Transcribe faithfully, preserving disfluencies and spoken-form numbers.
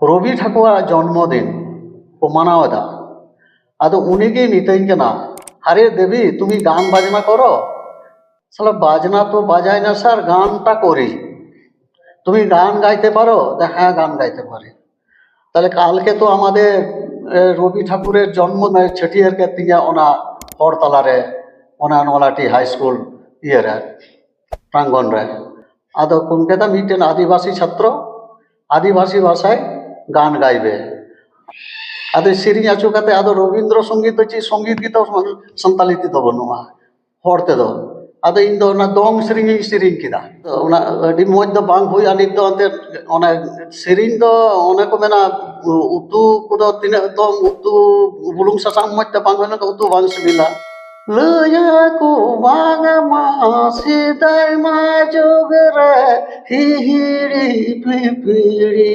ᱨᱚᱵᱤ ᱴᱷᱟᱠᱩᱨᱟᱜ ᱡᱚᱱᱢᱚ ᱫᱤᱱ ᱠᱚ ᱢᱟᱱᱟᱣ ᱮᱫᱟ᱾ ᱟᱫᱚ ᱩᱱᱤ ᱜᱮ ᱢᱤᱛᱟᱹᱧ ᱠᱟᱱᱟ, "ᱟᱨᱮ ᱫᱮᱵᱤ, তুমি গান বাজনা করো?" সালা, বাজনা তো বাজাই না স্যার, গানটা করি। তুমি গান গাইতে পারো? তা, "হ্যাঁ, গান গাইতে পারি।" তাহলে কালকে তো আমাদের এ, রবি ঠাকুরের জন্ম নয়, ছেটিয়ার ᱠᱮᱫ ᱛᱤᱧᱟ ᱚᱱᱟ ᱦᱚᱲ ᱛᱟᱞᱟᱨᱮ, ᱚᱱᱟ ᱱᱚᱞᱟᱴᱤ ᱦᱟᱭ ᱥᱠᱩᱞ ᱤᱭᱟᱹᱨᱮ, ᱯᱨᱟᱝᱜᱚᱱ ᱨᱮ᱾ ᱟᱫᱚ ᱠᱩᱱᱠᱮᱛᱟ ᱢᱤᱫᱴᱮᱱ ᱟᱹᱫᱤᱵᱟᱹᱥᱤ ᱪᱷᱟᱛᱨᱚ, ᱟᱹᱫᱤᱵᱟᱹᱥᱤ ᱵᱷᱟᱥᱟᱭ ᱜᱟᱱ ᱜᱟᱭᱵᱮ᱾ ᱟᱫᱚ ᱥᱮᱨᱮᱧ ᱟᱪᱩ ᱠᱟᱛᱮ, ᱟᱫᱚ ᱨᱚᱵᱤᱱᱫᱨᱚ ᱥᱚᱝᱜᱤᱛ ᱫᱚ ᱪᱮᱫ ᱥᱚᱝᱜᱤᱛ ᱜᱮᱛᱚ ᱥᱟᱱᱛᱟᱞᱤ ᱛᱮᱫᱚ ᱵᱟᱹᱱᱩᱜᱼᱟ, ᱦᱚᱲ ᱛᱮᱫᱚ᱾ ᱟᱫᱚ ᱤᱧ ᱫᱚ ᱚᱱᱟ ᱫᱚᱝ ᱥᱮᱨᱮᱧ ᱤᱧ ᱥᱮᱨᱮᱧ ᱠᱮᱫᱟ᱾ ᱚᱱᱟ ᱟᱹᱰᱤ ᱢᱚᱡᱽ ᱫᱚ ᱵᱟᱝ ᱦᱩᱭᱩᱜᱼᱟ ᱱᱤᱛ ᱫᱚ, ᱮᱱᱛᱮ ᱚᱱᱟ ᱥᱮᱨᱮᱧ ᱫᱚ ᱚᱱᱮ ᱠᱚ ᱢᱮᱱᱟ, ᱩᱛᱩ ᱠᱚᱫᱚ ᱛᱤᱱᱟᱹᱜ ᱫᱚᱢ ᱩᱛᱩ, ᱵᱩᱞᱩᱝ ᱥᱟᱥᱟᱝ ᱢᱚᱡᱽ ᱛᱮ ᱵᱟᱝ ᱦᱩᱭ ᱞᱮᱱᱠᱷᱟᱱ ᱩᱛᱩ ᱵᱟᱝ ᱥᱤᱵᱤᱞᱟ᱾ ᱞᱟᱹᱭᱟ ᱠᱚ ᱵᱟᱝᱢᱟ ᱥᱮᱫᱟᱭ ᱢᱟ ᱡᱩᱜᱽ ᱨᱮ ᱦᱤᱦᱤᱲᱤ ᱯᱤᱯᱤᱲᱤ